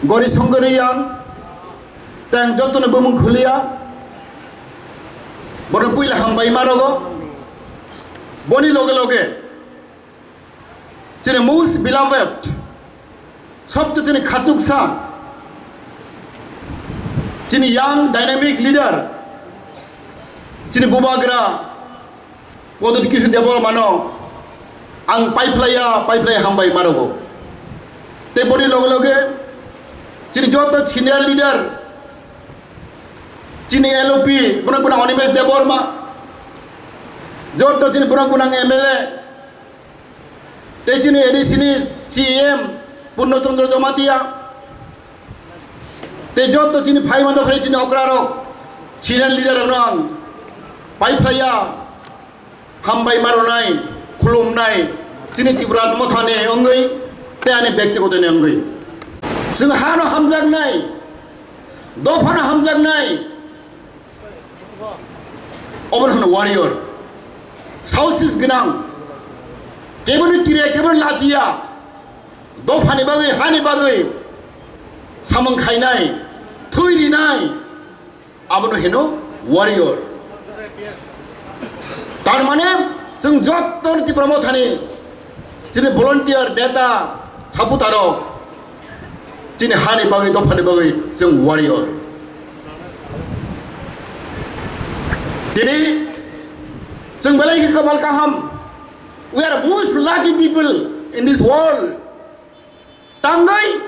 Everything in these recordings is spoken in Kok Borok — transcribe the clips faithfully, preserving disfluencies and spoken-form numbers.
Gori Songori yang tang jotono bumung khuliya. Bono puila hambai marogo. Boni loge loge chini most beloved, sobto chini khachuksa, chini young dynamic leader, chini bubagra Kodot kisu Debbarmano ang paiphlaiya, paiphlaiya hambai marogo. Tei boni loge loge chini joto senior leader, chini L O P, borok gwnang Animesh Debbarma, joto chini borok gwnang M L A, tei chini A D C ni C E M Purno Chandra Jamatia, tei joto chini phaima dophani chini okrarok, senior leader rokno ang paiphlaiya, hambai maronai, khulumnai, chini Tipra Mothani wngwi, tei ani bektigotoni wngwi. Chwng hano hamjaknai, dophano hamjaknai, obono hwno warrior. Saosis gwnang, kebono kiriya, kebono lachiya, dophani bagwi, hani bagwi samung khainai, thwi rinai, abono hino warrior. Tar mane, chwng jotto Tipra Mothani, chini volunteer, neta, supporterrok, chini hani bagwi, dophani bagwi chwng warrior. Tini chwng belai khe kwbal kaham. We are most lucky people in this world. Tangwi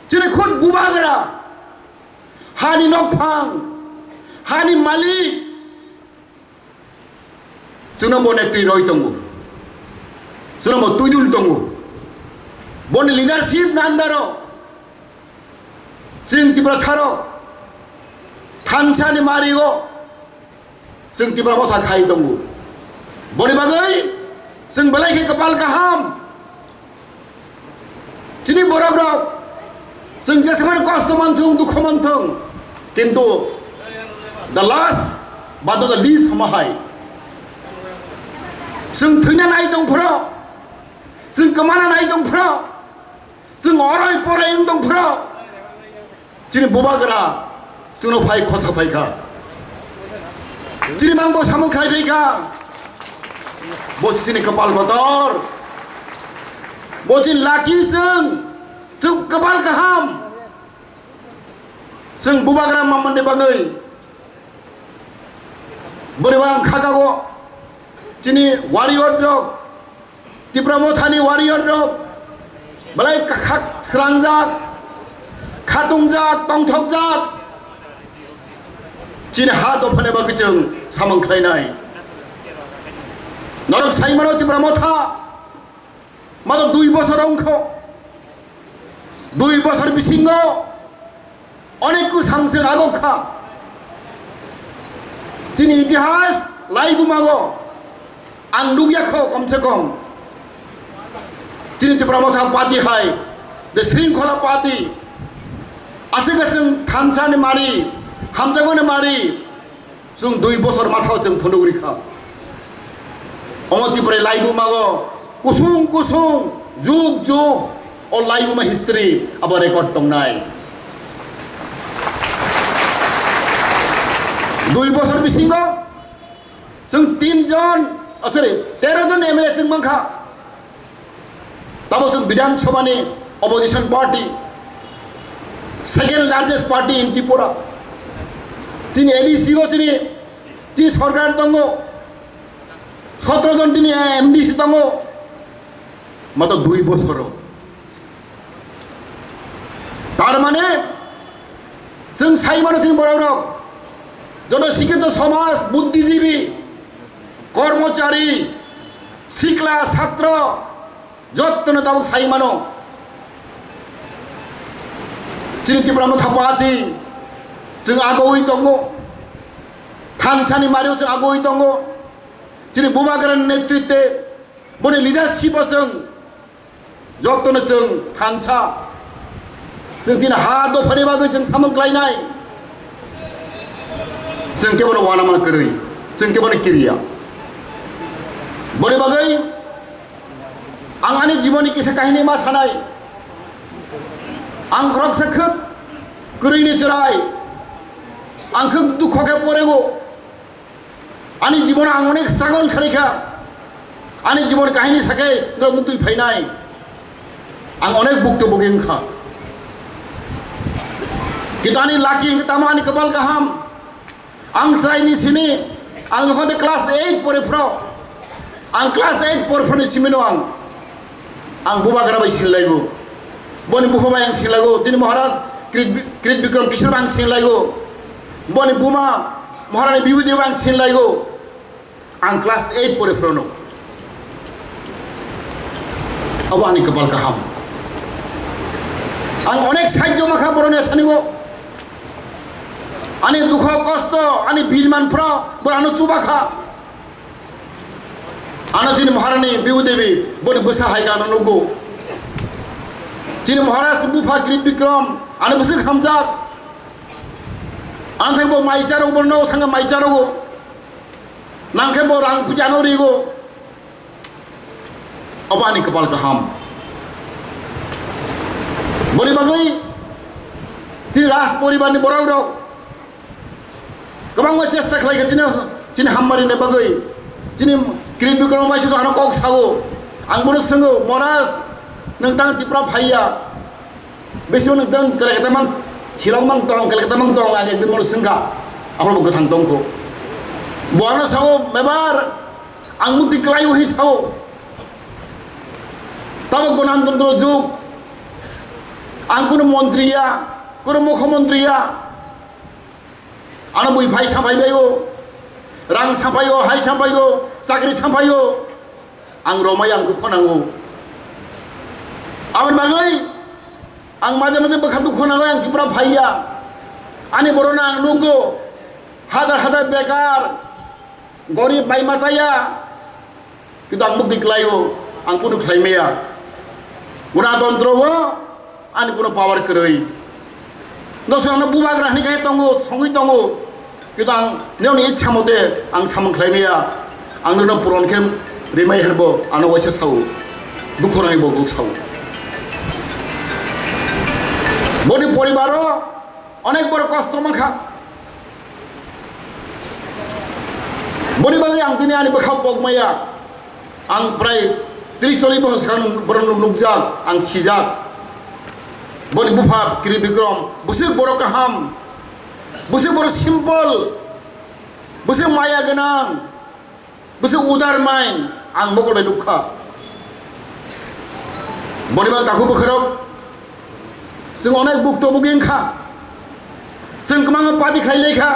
chini khud bubagra, hani nokphang, hani malik, chwngno bo nektwi roi tongo, chwngno bo twidul tongo. Boni leadership ni under o chwng Tiprasarok thansa ni mari o chwng Tipra Motha khai tongo. Boni bagwi chwng belai khe kwbal kaham. Chini borok rok, chwng jesemani kosto manthung, dukho manthung, kintu the last but not the least hama hai, chwng thwina nai tong phro, chwng kwmana nai tong phro, chwng oroi poroi wng tong phro, chini bubagra chwngno phai khotsa phai kha. Chini mang bo samung khlai phai kha. Bo chini kwpal kotor. Bo chini lucky chwng. Chwng kwpal kaham. Chwng bubagra mamani bagwi. Bwrwi bang khakago. Chini warrior rok. Tipra Mothani warrior rok belai khak srangjak, khatungjak, tongthokjak. Chini ha dophani bagwi chwng samung khlainai. Norok sai mano Tipra Motha, matro dui bosor wngkho. Dui bosor bisingo onek kwsang chwng agok kha. Chini itihas laibumago ang nukya kho, kom se kom. Chini Tipra Motha party hai, the Shringkhola party, aswk chwng thansa ni mari, hamjago ni mari, chwng dui bosor mathao chwng phunuk rikha. Omo Tipra laibumago kusung kusung, jug jug, o laibuma history abo record tongnai. Dui bosor bisingo chwng tin jon, oh, sorry, tero jon M L A chwng mankha. Tabo chwng Bidhan Sabha ni opposition party, second largest party in Tripura. Chini A D C o chini, chini sorkar tongo, sotro jon chini M D C tongo, matro dui bosoro. Tar mane, chwng sai mano chini borok rok, joto sikkito somaj, buddhijibi, kormochari, sikla, satro, jottono tabuk sai mano. Chini Tipra Motha party, chwng agoi tongo. Thansani mario chwng agoi tongo. Chini bubagrani netritwe, boni leadership o chwng Jotono chwng thansa, chwng chini ha dophani bagwi chwng samung khlainai. Chwng kebono uanama kwrwi, chwng kebono kiriya. Boni bagwi ang ani jiboni kisa kahini ma sanai. Ang khoroksa khwk kwrwini chwrai, ang khwk dukho khe porego. Ani jibono ang onek struggle khalikha. Ani jibon kahini sakhe norok muktwi phainai. Ang onek bukto bugi wngkha. Kintu ani lucky hwnkhe tamo ani kwpal kaham. Ang chwraini simi, ang jokhon de class eight pore phro, ang class eight pore phro ni simino ang, ang bubagra bai sinlaigo, boni bupha bai ang sinlaigo, tini Maharaj Krit, Krit Bikram Kishore bai ang sinlaigo, boni buma Maharani Bibhuti bai ang sinlaigo, ang class eight pore phrono. Abo ani kwpal kaham. Ang onek sahajyo mankha boroni thani o. Ani dukho kosto, ani birman phro, bor ano chubakha. Ano tini Maharani Bihu Devi, boni bwsa hai gana nugo. Tini Maharaj bupha Krit Bikram, ano bwswk hamjak. Ano thai bo mai charo, borno thangka mai charo go. Nangkhe bo rang puja no rigo. Obo ani kwpal kaham. Boni bagwi chini Raj poribarni borok rok kwbangma chesta khlaikha chini, chini hammarini bagwi. Chini Krit Bikram bai susu ano kok sao. Ang bono swngo, "Maharaj, nwng tang Tripura phaiya?" Bisi nwng tang Kolkata mang, Shillong mang tong, Kolkata mang tong, ang ekdin bono swngkha. Aphuru bo kwthang tongkho. Bo ano sao, "Mebar, ang mukti kwlai," hwnwi sao. Tabuk Ganatantro jug. Ang kunu montri ya, kunu mukhyamantri ya. Ano bui phai saphai bai o, rang saphai o, hai saphai o, chakri saphai o. Ang romai ang dukho nango. Aboni bagwi ang maje maje bwkha dukho nango, ang Tripura phaiya. Ani borokno ang nugo, hajar hajar bekar, gorib bai machaya. Kintu ang mukti kwlaio, ang kunu khlai maya. Ganatantro o ani kunu power kwrwi. Nosrangno bubagra hwnwi khe tongo, songwi tongo. Kintu ang nini ichha mote ang samung khlai maya. Ang nono puron khe rimai hwnbo ano waisa sao. Dukho nangwi bo kok sao. Boni poribaro onek bor kosto mankha. Boni bagwi ang tini ani bwkha pok maya. Ang prai tris chollish bochor swkang borok nuk-, nukjak, ang sijak. Boni bupha Krit Bikram, bwswk borok kaham, bwswk borok simple, bwswk maya gwnang, bwswk udar mind, ang mokol bai nukha. Boni bagwi takhuk bwkhwrok, chwng onek bukto bugi wngkha, chwng kwbangma party khlai laikha.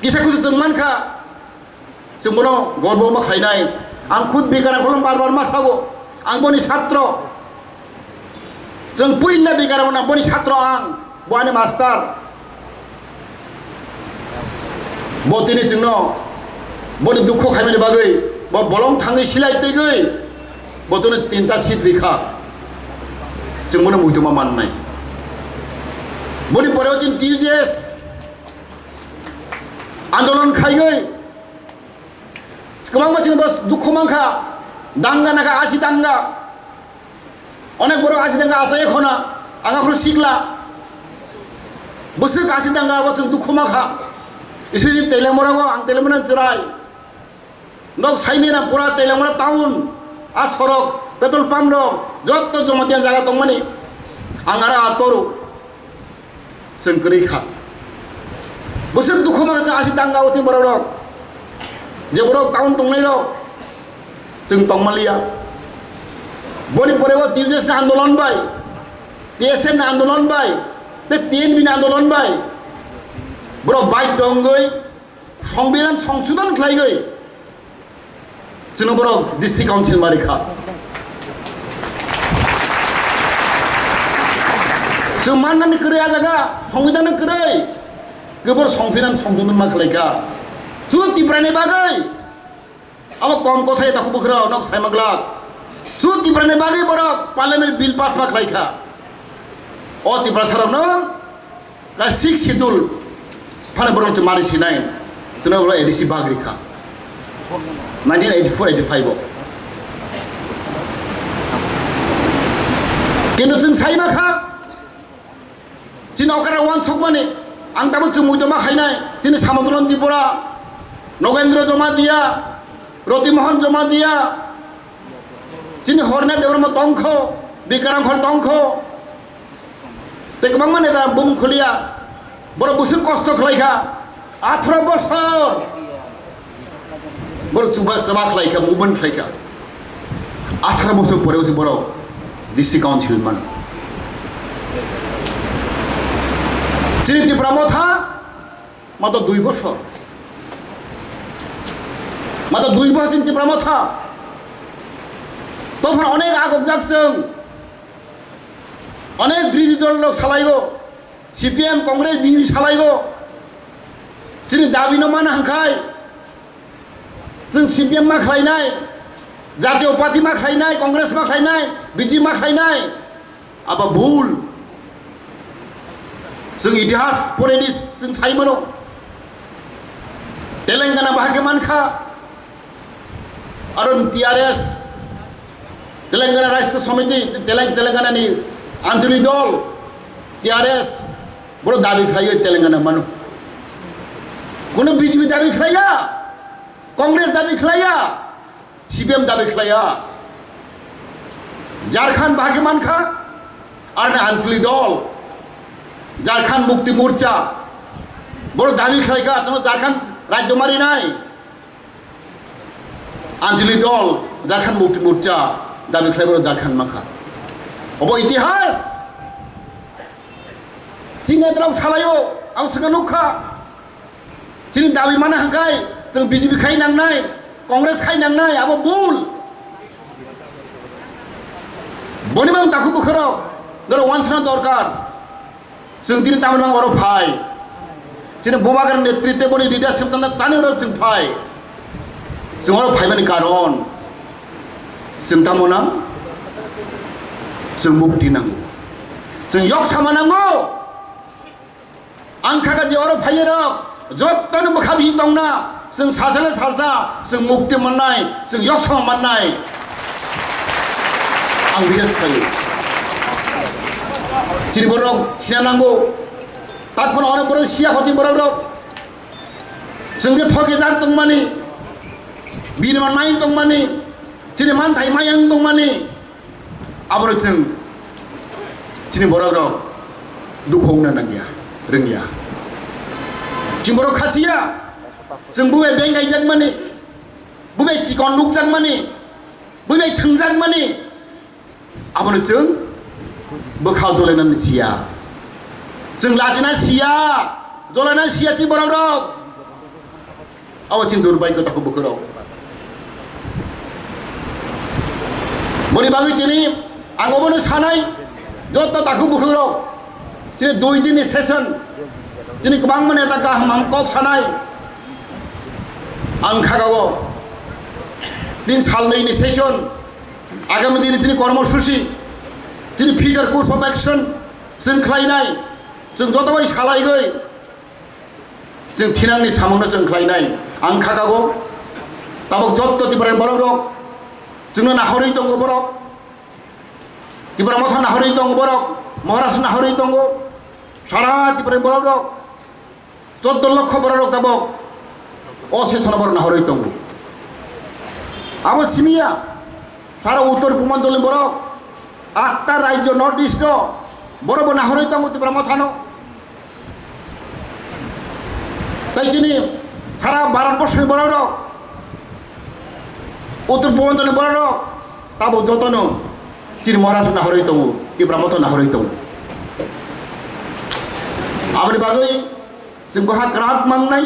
Kisa kusu chwng mankha, chwng bono gorbo ma khainai. Ang khud Bikaram kolom bar bar ma sago, ang boni satro. Chwng puila Bikaram na boni satro ang, bo ani master. Bo tini chwngno boni dukho khaimani bagwi, bo bolong thangwi silai twigwi, bo tini tinta seat rikha. Chwng bono muituma mannai. Boni pore o chini T U J S andolon khaiwi kwbangma chini bo dukhu mankha, danga nakha, asi danga, onek borok asi danga asai khona, ang aphuru sikla, bwswk asi danga abo chwng dukhu mankha, especially Teliamura o, ang Teliamura chwrai. Nok saimena pura Teliamura town, a sorok, petrol pump rok, jotto Jamatia jaga tongmani, ang aro a toru, chwng kwrwi kha. Bwswk dukhu ma cha asi danga o chwng borok rok, je borok town tongnai rok, chwng tongmaliya. Boni pore o T U J S ni andolon bai, T S F ni andolon bai, tei T N V ni andolon bai, borok bai tongwi Songbidan songsodon khlaiwi chwngno borok D C Council ma rikha. Chwng mannani kwrwi a jaga, Songbidan ni kwrwi. Kebor Songbidan songsodon ma khlaikha. Chwng Tiprani bagwi. Abo kom kothai takhuk bwkhwrok nok saima glak. Chwng Tiprani bagwi borok Parliament bill pass ma khlaikha. O Tiprasarokno Ka sixth schedule phano borok chwng mari sinai. Tino borok A D C bag rikha. Nineteen eighty-four eighty-five o. Kintu chwng sai ma kha, chini okra uansukmani, ang tabuk chumui tongma khainai, chini Samodolon Tripura, Nogendra Jamatia, Roti Mohon Jamatia, chini Horna Debbarma tongkho, Bikarang Khol tongkho, tei kwbangma neta bum khuliya, borok bwswk kosto khlai kha, atharo bosor. Borok chuba chaba khlai kha, movement khlai kha. Atharo bosor pore usi borok D C council mano. Chini Tipra Motha mato dui bosor. Mato dui bosor chini Tipra Motha. Tophano onek agokjak chwng. Onek birodhi dol rok salaigo. C P M, Congress, B J P salaigo. Chini dabi no mana hangkhai. Chwng C P M ma khlainai, Jatiyo Party ma khlainai, Congress ma khlainai, B J P ma khlainai. Abo bul. Chwng itihas poredi chwng sai mano. Telangana bahai khe mankha. Aro T R S, Telangana Rashtra Samiti, Telang-, Telangana ni Anjali Dol, T R S, boro dabi khlaiyo Telangana mano. Kono B J P dabi khlaiya, Congress dabi khlaiya, C P M dabi khlaiya. Jharkhand bahai khe mankha, aro ni Anjali Dol, Jharkhand Mukti Morcha, boro dabi khlaikha, chwngno Jharkhand rajyo marinai. Anjali Dol, Jharkhand Mukti Morcha, dabi khlai borok Jharkhand mankha. Obo itihas. Chini netarok salaio, ang swkang nukha. Chini dabi mana hangkai, chwng B J P khai nangnai, Congress khai nangnai, abo bul. Boni mang takhuk bwkhorok, norok wansana dorkar. Chwng tini tamoni mang oro phai. Chini Bubagra netritwe boni leadership tangna tani oro chwng phai. Chwng oro phaimani karon chwng tamo nang? Chwng mukti nango. Chwng yok sama nango. Ang kha je oro phaiyarok jottoni bwkha bihik tongna. Chwng salsa le salsa, chwng mukti mannai, chwng yoksong mannai. Ang bihis khaio. Chini borok sina nango. Tak phano onek borok siya kho chini borok rok. Chwng je thoke jak tongmani, bini man mai tongmani, chini man thai mai ang tongmani. Abono chwng chini borok rok dukhu wngna nangya, rwngya. Chini borok khasiya, chwng bubai beng kaijakmani, bubai chikon nukjakmani, bubai thwngjakmani, abono chwng bwkha jolainani siya. Chwng lachina siya, jolaina siya chini borok rok. Abo chini durbhagyo takhuk bwkhorok. Boni bagwi tini ang obono sanai, joto takhuk bwkhorok, chini dui dinni session, chini kwbangma neta kaham ham kok sanai. Ang khagao tin salnwini session, agami dini tini kormosuchi, tini future course of action chwng khlainai, chwng joto bai salaigwi. Chwng thinangni samungno chwng khlainai. Ang khakago, tabuk jotto Tiprani borok rok chwngno nahorwi tongo borok. Tipra Motha nahorwi tongo borok, Maharashtra nahorwi tongo. Sara Tiprani borok rok, chotto lokho borok rok tabuk o session borok nahorwi tongo. Abo simiya, sara Uttor Purbanchal ni borok, atta rajyo North East o borok bo nahorwi tongo Tipra Mothano. Tai chini sara Bharat borsoni borok rok, Uttor Purbanchal ni borok rok, tabuk jotono chini Maharashtra nahorwi tongo, Tipra Motha nahorwi tongo. Aboni bagwi chwng kwha kwrak mangnai,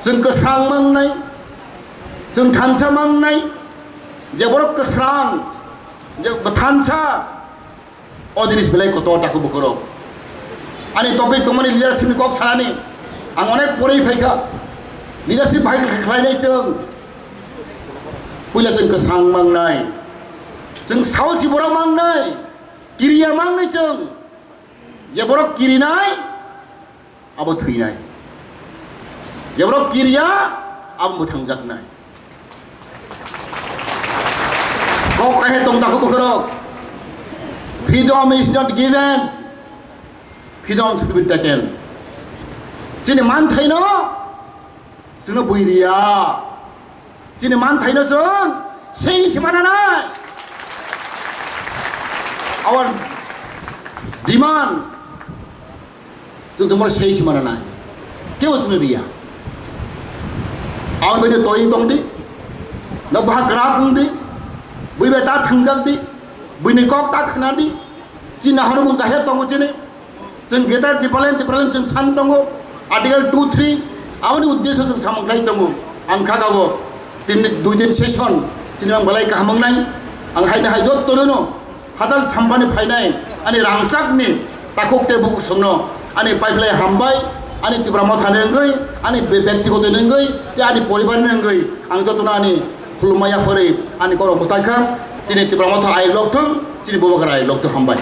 chwng kwsang mangnai, chwng thansa mangnai, je borok kwsang, je thansa, o jinis belai kotor takhuk bwkhorok. Ani topic tongmani leadership ni kok sanani, ang onek porwi phaikha, leadership bahai khlainai chwng, puila chwng kwsang mangnai, chwng saosi borok mangnai, kiriya mangnai chwng, je borok kirinai, abo thwinai. Jeborok kiriya, abo mwthangjaknai. Kok kaiha tong takhuk bwkhorok. Freedom is not given, freedom should be taken. Chini manthaino chwngno bui riya. Chini manthaino chwng sei se mana nai. Our demand chwng tongmani sei se mana nai. Kebo chwngno riya. Ang bini toi tong di. No bahag rak wng di. Bui bai ta thangjak di. Buini kok ta khna di. Chini harumung kahya tongo chini. Chwng Greater Tipraland, Tipraland chwng san tongo. Article two three, aboni uddesyo chwng samung khlai tongo. Ang kha kago, tini dui din session, chini ang belai kaham wngnai. Ang haino hai jotto no, hachal sampani phainai, ani rangchakni takhuk tei bukhuk songno, ani paiphlai hambai, ani Tipra Mothani wngwi, ani be-, bektigoto wngwi, tei ani poribarni wngwi, ang jotono ani khulumma yaphari, ani korok mwtai kha, chini Tipra Motha ayuk lok thung, chini Bubagra ayuk lok thung, hambai.